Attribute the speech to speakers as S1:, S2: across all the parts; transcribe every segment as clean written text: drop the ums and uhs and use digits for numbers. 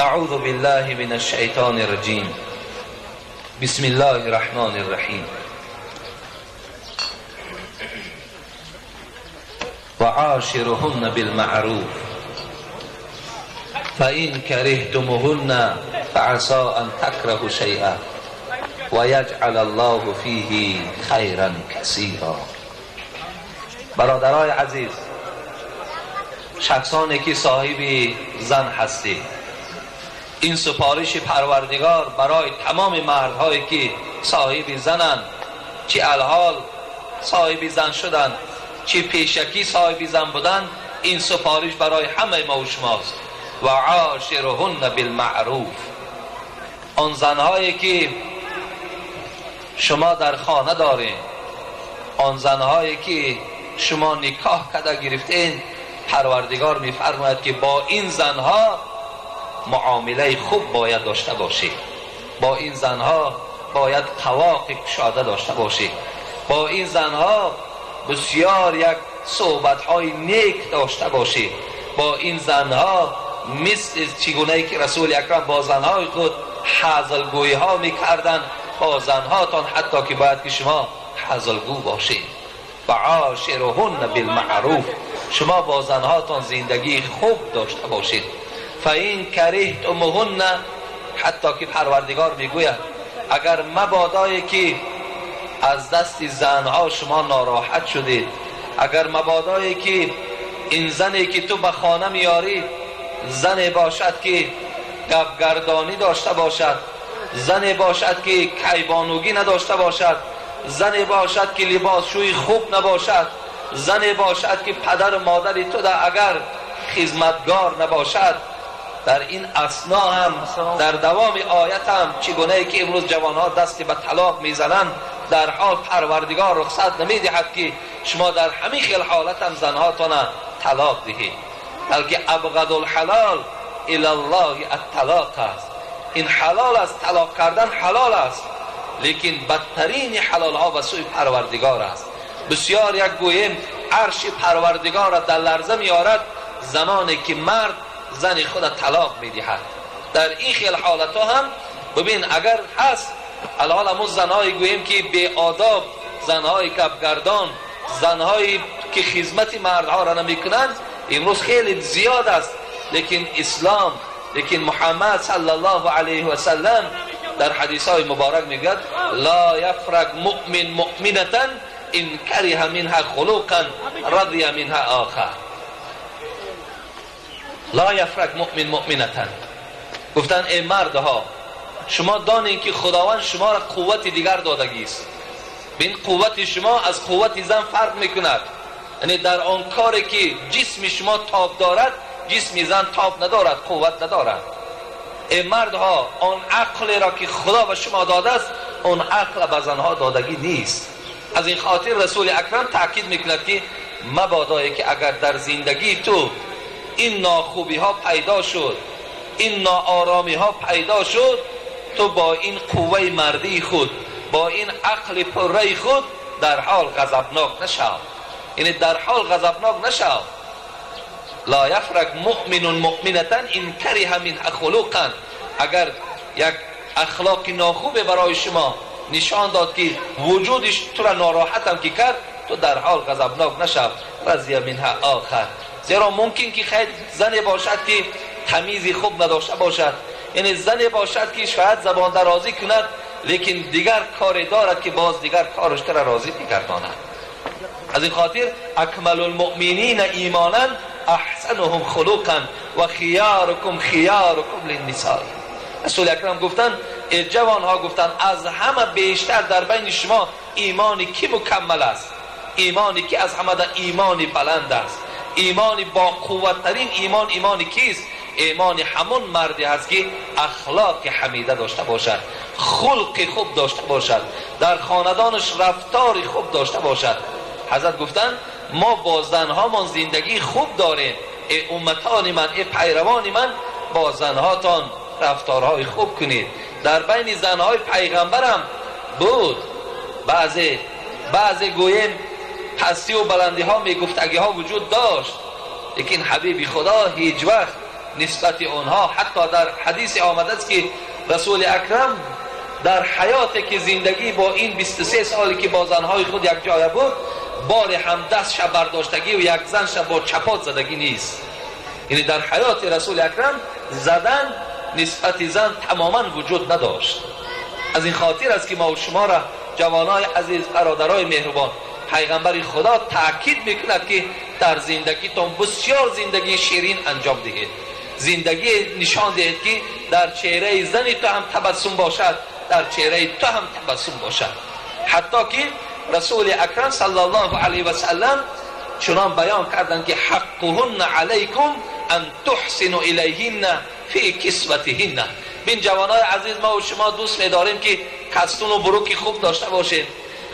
S1: اعوذ بالله من الشیطان الرجیم. بسم الله الرحمن الرحیم. وعاشرهن بالمعروف فإن كرهتموهن فعسى أن تكرهوا شيئا ويجعل الله فيه خيرا كثيرا. برادرای عزیز، شخصانی که صاحب زن هستید، این سفارش پروردگار برای تمام مردهایی که صاحب زنند، چه الحال صاحب زن شدند، چه پیشکی صاحب زن بودند، این سفارش برای همه ما و شماست. و عاشرهن بالمعروف. آن زنهایی که شما در خانه دارین، آن زنهایی که شما نکاح کرده گرفتین، پروردگار میفرماید که با این زنها معامله خوب باید داشته باشید، با این زنها باید قواق کشاده داشته باشید، با این زنها بسیار یک صحبت‌های نیک داشته باشید، با این زنها مثل چگونه که رسول اکرم با زنهای خود حزلگویی ها میکردند، با زنهاتان حتی که باید که شما حزلگو باشید. و عاشرهن بالمعروف، شما با زنهاتان زندگی خوب داشته باشید. فإن کرهتموهن، حتی که پروردگار میگوید اگر مبادایی که از دست زنها شما ناراحت شدید، اگر مبادایی که این زنی که تو به خانه میاری زنی باشد که گپگردانی داشته باشد، زنی باشد که کیبانوگی نداشته باشد، زنی باشد که لباسشوی خوب نباشد، زنی باشد که پدر و مادر تو در اگر خدمتگار نباشد، در این اثنا هم در دوام آیت هم چگونه که امروز جوانها دست به طلاق میزنند، در حال پروردگار رخصت نمیدهد که شما در همین خیل حالت هم زنهاتان طلاق دهید، بلکه ابغض الحلال الی الله الطلاق است. این حلال است، طلاق کردن حلال است، لیکن بدترین حلال ها به سوی پروردگار است. بسیار یک گویم عرش پروردگار را در لرزه میارد زمانی که مرد زن خود طلاق میدهد. در این خیل حالت ها هم ببین اگر هست الحال همون زنهایی گوییم که بی آداب، زنهای کپگردان، زنهایی که خدمت مردها را نمیکنند، امروز خیلی زیاد است. لیکن اسلام، لیکن محمد صلی الله علیه و سلم در حدیث های مبارک میگوید لا یفرق مؤمن مؤمنة ان کره منها خلقا رضی منها آخر. لا یفرق مؤمن مؤمنة. گفتن ای مردها، شما دانید که خداوند شما را قوت دیگر دادگی است. این قوت شما از قوت زن فرق میکند، یعنی در آن کاری که جسم شما تاب دارد، جسم زن تاب ندارد، قوت ندارد. ای مردها، آن عقل را که خدا به شما داده است، آن عقل به زنها دادگی نیست. از این خاطر رسول اکرم تاکید میکند که مبادایی که اگر در زندگی تو این ناخوبی ها پیدا شد، این ناآرامی ها پیدا شد، تو با این قوه مردی خود، با این عقل پره خود در حال غضبناک نشو. یعنی در حال غضبناک نشو. لا یفرق مؤمن مؤمنة ان کره منها خلقا. اگر یک اخلاق ناخوب برای شما نشان داد که وجودش تو را ناراحت هم که کرد، تو در حال غضبناک نشو. رضی منها آخر. زیرا ممکن که خیر زنی باشد که تمیزی خوب نداشته باشد، یعنی زنی باشد که شاید زبان درازی کند، لیکن دیگر کاری دارد که باز دیگر کارش را راضی میگرداند. از این خاطر اکمل المؤمنین ایمانا احسنهم خلقا و خیارکم خیارکم للنساء. رسول اکرم گفتن ای جوان ها، گفتن از همه بیشتر در بین شما ایمان کی مکمل است، ایمانی که از همه در ایمان بلند است، ایمان با قوت ترین ایمان، ایمان کیست؟ ایمان همون مردی هست که اخلاق حمیده داشته باشد، خلق خوب داشته باشد، در خاندانش رفتار خوب داشته باشد. حضرت گفتن ما با زنهامان زندگی خوب داریم، ای امتان من، ای پیروان من، با زنهاتان رفتارهای خوب کنید. در بین زنهای پیغمبرم بود بعضی گوییم پستی و بلندی ها میگفتگی ها وجود داشت، لیکن حبیب خدا هیچ وقت нисбати онҳо. Ҳатто дар ҳадисе омадааст ки расули акрам дар ҳаёте ки зиндагӣ бо ин 23 соле ки бо занҳои худ як ҷоя буд, боре ҳам дастша бардоштагӣ ва як занша бо чапот задагӣ нест. Яъне дар ҳаёти расули акрам задан нисбати зан тамоман вуҷуд надошт. Аз ин хотир аст ки мо шуморо ҷавонои азиз, бародарои меҳрубон, пайғамбари худо таъкид мекунад ки дар зиндагитон бисёр зиндагии ширин анҷом диҳед, зиндагӣ нишон диҳед ки дар чеҳраи зани ту ҳам табассум бошад, дар чеҳраи ту ҳам табассум бошад. Ҳатто ки расули акрам саллаллоҳу алайҳи васаллам чунон баён карданд ки ҳаққуҳунна алайкум ан туҳсину илайҳинна фи кисватиҳинна. Бин ҷавонои азиз, мо шумо дӯст медорем ки кастуну буруки хуб дошта бошем,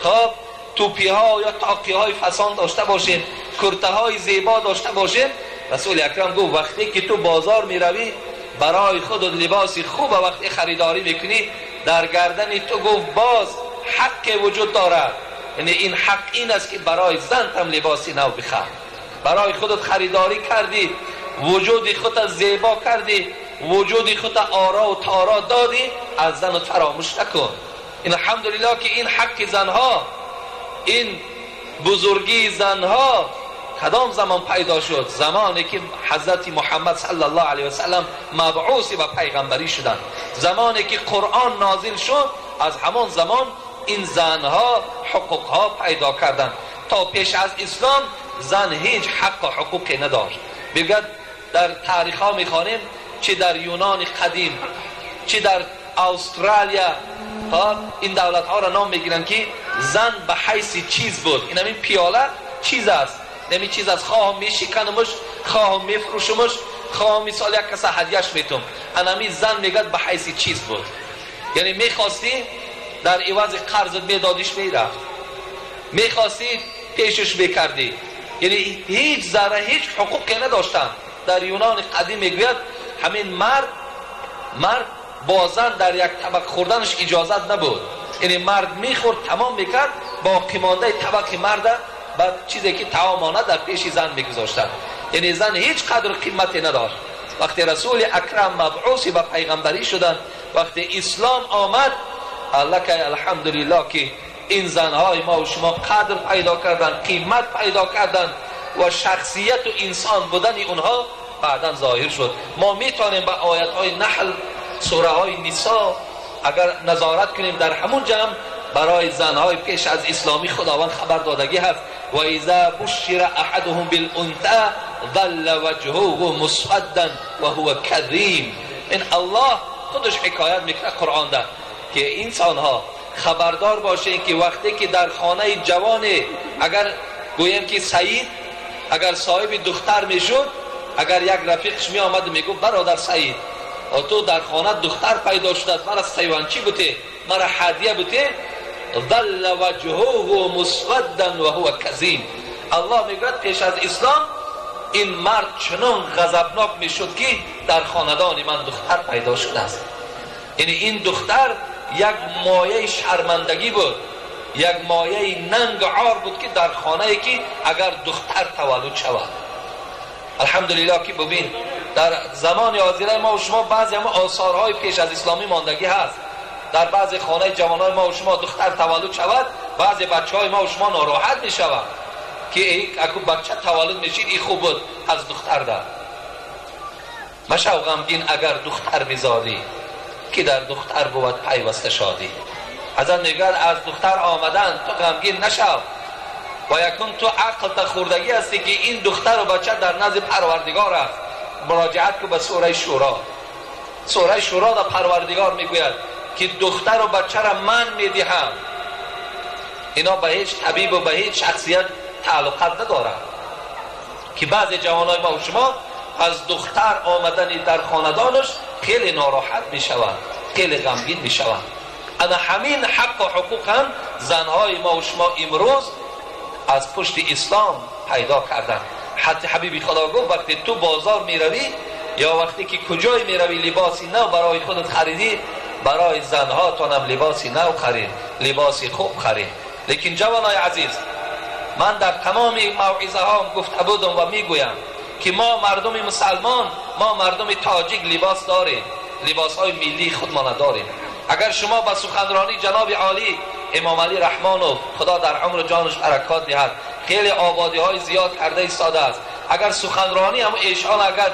S1: хоб тӯпиҳо ё тоқиҳои фасон дошта бошем, куртаҳои зебо дошта бошем. Расули акрам гуфт вақте ки ту бозор меравӣ барои худ либоси хуб вақте харидорӣ мекунӣ, дар гардани ту гуфт боз ҳаққе вуҷуд дорад. Яъне ин ҳақ ин аст ки барои занатам либоси нав бихар. Барои худат харидорӣ кардӣ, вуҷуди худат зебо кардӣ, вуҷуди худат оро ва таро додӣ, аз занат фаромӯш накун. Ин алҳамдулиллоҳ ки ин ҳаққи занҳо, ин бузургии занҳо кадом замон пайдо шуд? Замоне ки ҳазрати Муҳаммад саллаллоҳу алайҳи васаллам мабъус ба пайғамбарӣ шуданд, замоне ки Қуръон нозил шуд, аз ҳамон замон ин занҳо ҳуқуқҳо пайдо карданд. То пеш аз ислом зан ҳеҷ ҳақ ва ҳуқуқе надошт. Бигӯяд дар таърихҳо мехонем, чи дар Юнони қадим, чи дар Австралия, ин давлатҳоро ном мегиранд ки зан ба ҳайси чиз буд. Ин ҳамин пиёла чиз аст, ҳамин чиз аст, хоҳам мешиканамаш, хоҳам мефурӯшамаш, хоҳам мисол як каса ҳадияш метум. Ан ҳамин зан мегӯяд ба ҳайси чиз буд. Яъне мехостӣ дар ивази қарзат медодиш мерафт, мехостӣ пешаш мекардӣ. Яъне ҳеҷ зарра ҳеҷ ҳуқуқе надоштанд. Дар Юнони қадим мегӯяд ҳамин мард бо зан дар як табақ хӯрданаш иҷозат набуд. Яъне мард мехӯрд, тамом мекард, боқимондаи табақи марда ба чизе ки таомона дар пеши зан мегузоштанд. Яъне зан ҳеҷ қадру қимате надошт. Вақте расули акрам мабъуси ба пайғамбарӣ шуданд, вақте ислом омад, аллакай алҳамдулиллоҳ ки ин занҳои мо ва шумо қадр пайдо карданд, қимат пайдо карданд ва шахсияту инсон будани онҳо баъдан зоҳир шуд. Мо метавонем ба оятҳои Наҳл, сураҳои Нисо агар назорат кунем, дар ҳамун ҷамъ барои занҳои пеш аз исломӣ худованд хабар додагӣ ҳаст. ва иза бушшира аҳадуҳум билунса залла ваҷҳуҳу мусваддан ва ҳува казим. Ин Аллоҳ худаш ҳикоят мекунад Қуръонда ки инсонҳо хабардор бошед ки вақте ки дар хонаи ҷавоне, агар гӯем ки Саид агар соҳиби духтар мешуд, агар як рафиқш меомад мегуфт бародар Саид, ту дар хона духтар пайдо шудааст, мара сайванчӣ буте, мара ҳадия буте, залла ваҷҳуҳу мусваддан ва ҳува казим. Аллоҳ мегӯяд пеш аз ислом ин мард чунон ғазабнок мешуд ки дар хонадони ман духтар пайдо шудааст. Яъне ин духтар як мояи шармандагӣ буд, як мояи нанг ор буд ки дар хонае ки агар духтар таваллуд шавад. Алҳамдулиллоҳ ки бубин дар замони ҳозираи мо ва шумо баъзе ҳама осорҳои пеш аз исломӣ мондагӣ ҳаст. Дар баъзе хонаи ҷавонои мо ва шумо духтар таваллуд шавад, баъзе бачаҳои мо ва шумо нороҳат мешаванд ки аку бача таваллуд мешид, ин хуб буд аз духтар дар. Машав ғамгин агар духтар бизодӣ, ки дар духтар бувад пайваста шодӣ. Ҳазрат мегӯяд аз духтар омадан ту ғамгин нашав ва якун ту ақлта хӯрдагӣ ҳастӣ ки ин духтару бача дар назди Парвардигор аст. Муроҷиат кун ба сураи Шӯро. Сураи Шӯро дар Парвардигор мегӯяд ки духтару бачаро ман медиҳам. Ино ба ҳеҷ табибу ба ҳеҷ шахсият тааллуқат надорад ки баъзе ҷавонои мо ва шумо аз духтар омадани дар хонадонаш хеле нороҳат мешаванд, хеле ғамгин мешаванд. Ана ҳамин ҳаққу ҳуқуқ ҳам занҳои мо ва шумо имрӯз аз пушти ислом пайдо карданд. Ҳатто ҳабиби Худо гуфт вақте ту бозор меравӣ ё вақте ки куҷое меравӣ либоси нав барои худат харидӣ, барои занҳотонам либоси нав харид, либоси хуб харид. Лекин ҷавонои азиз, ман дар тамоми мавъизаҳом гуфта будам ва мегӯям ки мо мардуми мусалмон мо мардуми тоҷик либос дорем, либосҳои миллии худмона дорем. Агар шумо ба суханронии ҷаноби олӣ Эмомалӣ Раҳмонов, Худо дар умру ҷонаш баракот диҳад, хеле ободиҳои зиёд карда истодааст, агар суханронии ҳамун эшон агар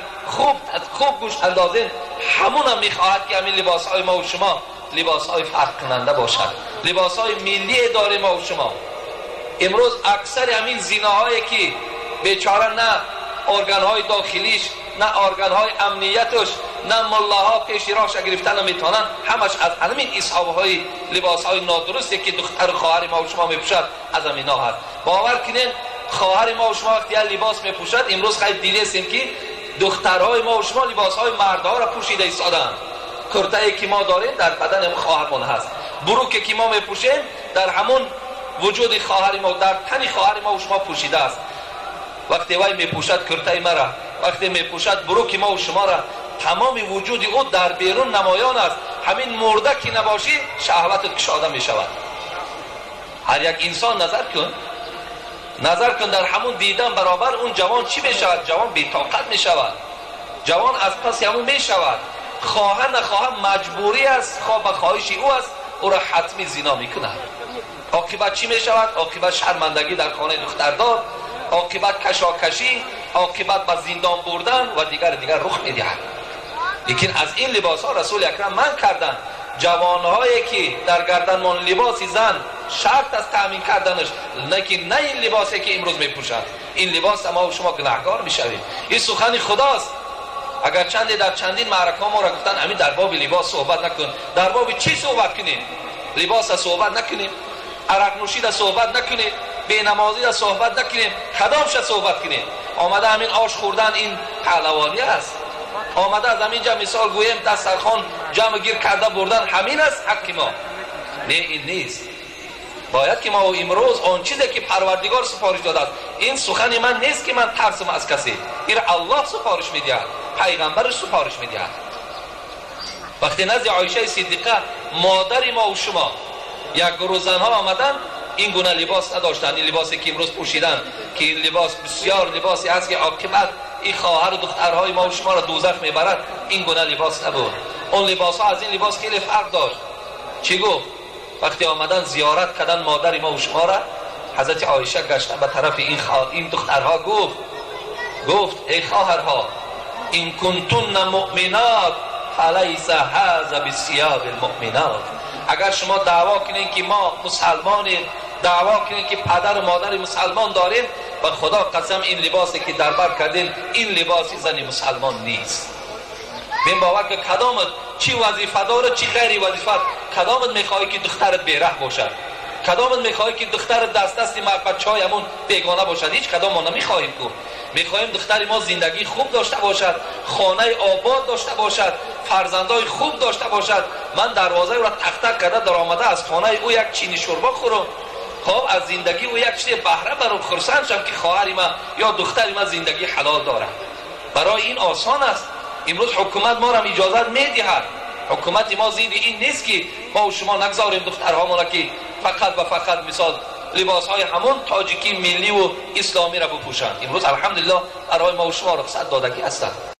S1: хуб гӯш андозем, ҳамунам мехоҳад ки ҳамин либосҳои мо ва шумо либосҳои фарқкунанда бошад, либосҳои миллие дорем мо ва шумо. Имрӯз аксари ҳамин зинаҳое ки бечора на органҳои дохилиш, на органҳои амнияташ, на муллаҳо пеши роҳша гирифта наметавонанд, ҳамаш аз ҳамин ҳисобҳои либосҳои нодурусте ки духтару хоҳари мо ва шумо мепӯшад, аз ҳамино ҳаст. Бовар кунед, хоҳари мо ва шумо вақти як либос мепӯшад, имрӯз хайр дидестем ки духтарҳои мо ва шумо либосҳои мардҳоро пӯшида истодаанд. Куртае ки мо дорем дар бадани хоҳармон ҳаст, буруке ки мо мепӯшем дар ҳамон вуҷуди хоҳари мо, дар тани хоҳари мо ва шумо пӯшидааст. Вақте вай мепӯшад куртаи мара, вақте мепӯшад буруки мо ва шуморо, тамоми вуҷуди ӯ дар берун намоён аст. Ҳамин мурда ки набошӣ, шаҳватат кушода мешавад. Ҳар як инсон назар кун, назар кун, дар ҳамун дидан баробар он ҷавон чӣ мешавад? Ҷавон бетоқат мешавад, ҷавон аз паси ҳамун мешавад. Хоҳа нахоҳа маҷбурӣ аст, хоҳ ба хоҳиши ӯ аст, ӯро ҳатмӣ зино мекунад. Оқибат чӣ мешавад? Оқибат шармандагӣ дар хонаи духтардор, оқибат кашокашӣ, оқибат ба зиндон бурдан ва дигар рух медиҳад. Лекин аз ин либосҳо Расули Акрам манъ карданд. Ҷавонҳое ки дар гарданмон либоси зан шарт аст таъмин карданаш, лекин на ин либосе ки имрӯз мепӯшанд. Ин либос мо ва шумо гунаҳкор мешавем. Ин сухани Худост. Агар чанде дар чандин маъракаҳо моро гуфтанд ҳамин дар боби либос суҳбат накун, дар боби чӣ суҳбат кунем? Либоса суҳбат накунем, арақнӯшида суҳбат накунем, бенамозида суҳбат накунем, кадомша суҳбат кунем? Омада ҳамин ош хӯрдан ин паҳлавонӣ аст. Омада аз ҳамин ҷа мисол гӯем дастархон ҷамъ гир карда бурдан ҳамин аст ҳаққи мо. Не, ин нест. Бояд ки мо имрӯз он чизе ки Парвардигор супориш додааст, ин сухани ман нест ки ман тарсам аз касе, инро Аллоҳ супориш медиҳад, пайғамбараш супориш медиҳад. Вақте назди Оишаи Сиддиқа, модари мо ва шумо, як гурӯҳ занҳо омаданд, ин гуна либос надоштанд, ин либосе ки имрӯз пӯшиданд, ки ин либос бисёр либосе ҳаст ки оқибат ин хоҳару духтарҳои мо ва шуморо дӯзах мебарад, ин гуна либос набуд. Он либосҳо аз ин либос хеле фарқ дошт. Чӣ гуфт? Вақте омадан зиёрат кардан модари мо ва шуморо, ҳазрати Оиша гашта ба тарафи ин духтарҳо гуфт: эй хоҳарҳо, ин кунтунна муъминат фалайса ҳаза бисиёби лмуъминат. Агар шумо даъво кунед ки мо мусалмонем, даъво кунед ки падару модари мусалмон дорем, ба Худо қасам ин либосе ки дар бар кардем, ин либоси зани мусалмон нест. Бин бовар ки кадомат чӣ вазифа дорад, чӣ ғайри вазифа, кадомат мехоҳӣ ки духтарат бераҳ бошад, кадомат мехоҳӣ ки духтарат даст дасти бачаҳои ҳамун бегона бошад? Ҳеҷ кадом мо намехоҳем ку. Мехоҳем духтари мо зиндагии хуб дошта бошад, хонаи обод дошта бошад, фарзандои хуб дошта бошад. Ман дарвозаи ӯро тақ-тақ карда даромада аз хонаи ӯ як чини шӯрбо хӯрам, хоб аз зиндагии ӯ як чизе баҳра барам, хурсанд шам ки хоҳари ман ё духтари ман зиндагии ҳалол дорад. Барои ин осон аст. Имрӯз ҳукумат моро иҷозат медиҳад. Ҳукумати мо зидди ин нест ки мо ва шумо нагзорем духтарҳомонро ки фақат ва фақат мисол либосҳои ҳамон тоҷикӣ миллӣ ва исломиро бипӯшанд. Имрӯз алҳамдулиллоҳ барои мо ва шумо рухсат додагӣ ҳастанд.